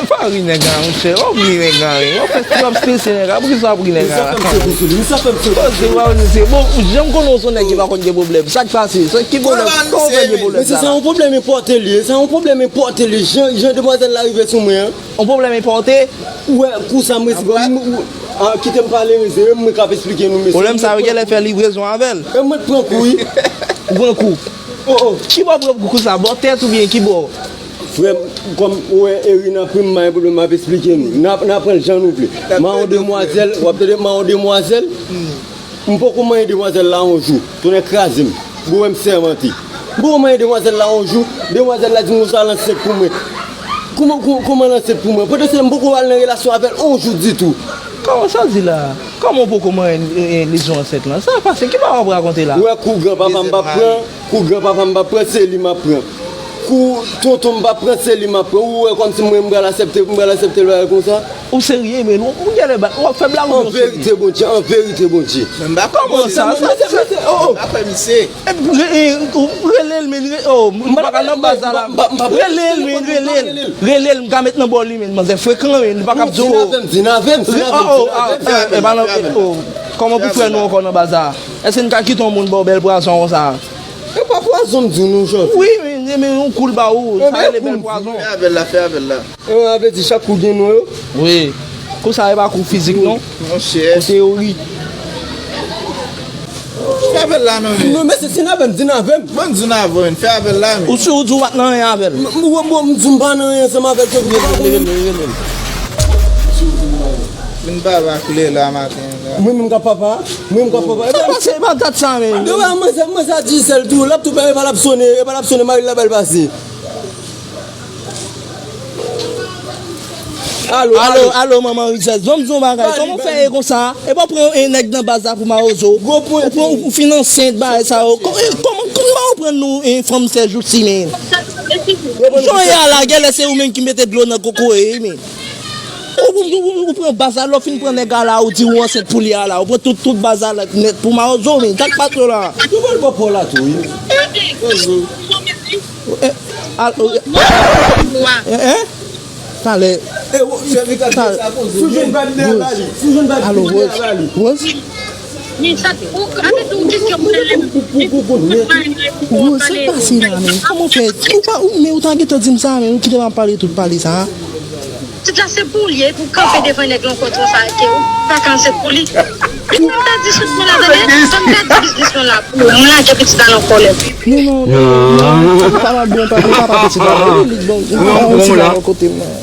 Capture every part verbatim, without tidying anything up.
Pa ri nèg la, monchè. W ap ri nèg la, wi. W ap fè, w ap strese nèg la. Poukisa w ap ri nèg la? Misye ap fè m sote sou li. Misye ap fè m sote. Poze, w ap strese. Bon, jan m konnen w se yon nèg ki pa konn gen pwoblèm. Sa k pase? Sa ki pwoblèm? Kòman w fè gen pwoblèm sa? Men se sa, yon pwoblèm enpòte li ye. Se yon pwoblèm enpòte li. Jan, jan demwazèl la rive sou mwen an. Yon pwoblèm enpòte? Ou wè, kou sa m resi, bon, m, ou, ah, kite m pale, mesye. E mwen k ap esplike nou, mesye. Pwoblèm sa yo genlè fè livrezon avè l. E mwen k pran kou, wi. Ou pran kou? Oh, oh. Ki bò w pran kou sa? Bò tèt oubyen ki bò? Frè m, kòm ou wè Eri nan pri m, pa gen pwoblèm, m ap esplike nou. N a, n a pran l jan nou vle. M a yon demwazèl, w ap tande, m a yon demwazèl. M poko manyen demwazèl la yon jou. Tonnè kraze m. Gwo wè m sèmante. M poko manyen demwazèl la yon jou. Demwazèl la di m konsa l ansent pou mwen. Kòman, kò-, kòman l ansent pou mwen? Pandan se tan m poko al nan relasyon avè l yon jou ditou. Kòman sa w di la? Kòman w poko manyen, e, e, lezon ansent lan? Sa pase? Ki bagay w ap rakonte la? Ou wè kou granpapa m p ap pran, kou granpapa m p ap pran, se li m ap pran. Kou tonton m p ap pran, se li m ap pran. Ou wè kòmsi mwen m pral aksepte, m pral aksepte l bagay konsa? Ou serye, men ou, ou genlè ba, w ap fè blag oubyen w serye? An verite, Bondye, an verite, Bondye. Men m pa kwè misye. Kòman sa? Sa, sa, sa, oh, oh. M pa kwè misye. E, re-, e, ou, rele l, men, re-, oh, m pa ka nan baz la la. Rele l, men, rele l. Rele l, m ka met nan bò li, men, manzè frekan, men, li pa ka ap di w. Di n avè m, di n avè m, di n avè m, oh, oh, di n avè m. Ah, e pa nan, oh, kòman pou frè nou ankò nan baz la? Èske n ka kite yon moun ba w bèl pwazon konsa? E pa pwazon m di w non, Jòf. Wi, men, men yon kou l ba ou, sa rele bèl pwazon. Fè avè l la, fè avè l la. E, sa vle di chak kou gen non yo? Wi. Kou sa e pa kou fizik non. Monchè. Kou teyori. Fè avè l la non, men. Non, men se di n avè m, di n avè m. Bon, di n avè m, fè avè l la, men. Ou si w di w pa t nan anyen avè l? M, m, m, m di w m pa nan anyen ansanm avè l, se vre. Rele l, rele l, rele l. Vin papa koulè la maten la. Mwen menm k ap papa? Mwen menm k ap papa? Sa pase, e pa dat sa, men. Yo, wè, manzè, manzè a Digicel tou, l ap tou pè, e pa l ap sone, e pa l ap sone, mari l la bèl pase. Alo, alo, alo, manman Rizèz, ban m di w yon bagay. Kòman w fè ye konsa? E pa w pran yon nèg nan baz la pou mawozo. Ou pran, ou, ou fin ansent, bagay sa yo. Kò-, e, kòman, kòman w pran nou, e, fanm sèjousi, men? Jan w ye a la, genlè se ou menm ki mete dlo nan kokoye, men. Ou, ou, ou, ou pran baz la, lè w fin pran nèg a la, ou di ou ansent pou li a la. Ou pran tout, tout baz la nèt pou mawozo, men. Sa k pase w la? Yo pral pran pa w la tou, wi. Eh, al-, eh, eh? Talè. Talè. Rose. Rose. Rose, sa k pase la, men? Kòman w fè? Ou pa, ou, men ou ta gentan di m sa, men ou kite m ap pale tout pale sa. Pitit la se pou li ye, pou kanpe devan nèg lan konsa ke ou pa ka ansent pou li. Pitit la ta di sou mwen la, tande, kòm ta di biznis mwen la pou ou, m lage pitit la nan kòlè. Non, non, non, non, non, papa bon, papa, papa pitit la, li bon, li bon, pitit la yon kote mwen.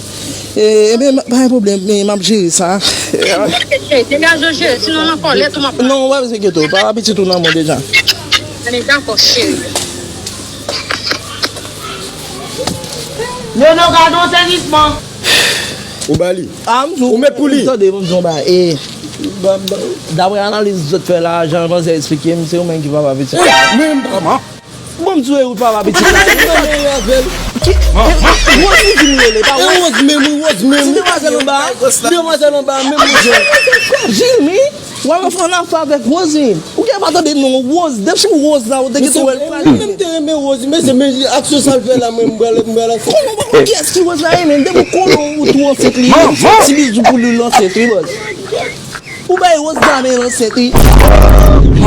E, ebyen, pa gen pwoblèm, men m ap jere sa. Degaje w jere, sinon nan kòlè tou m ap. Non, ou pa bezwen enkyete w, papa pitit ou nan men w deja. Ane, dakò, cheri. Nono, gade yon sezisman. Ou ba li. Ah, m di w, ou met pou li. Tande, m di w ba, e, daprè analiz zòt fè la, jan manzè eksplike m, se ou menm ki papa pitit la. Men, kòman? Bon, m di w, e ou papa pitit la. Ki, e, e, Rose li di m rele, pa Rose menm, wi, Rose menm. Ti demwazèl anba, demwazèl anba, menm Rose. Frajil, men. W al fè yon afè avèk Rose, men. Ou gen pa tande non Rose. Depi Rose la, ou te gen tou wè l frajil. Mwen menm te renmen Rose, men se men aksyon sa l fè la, mwen, mwen, mwen la. Kòman, kiyès ki Rose la renmen? Depi w konnen ou tou ansent li, ti bizou pou li, l ansent, wi, bòs. Ou bay Rose dame l ansent, wi.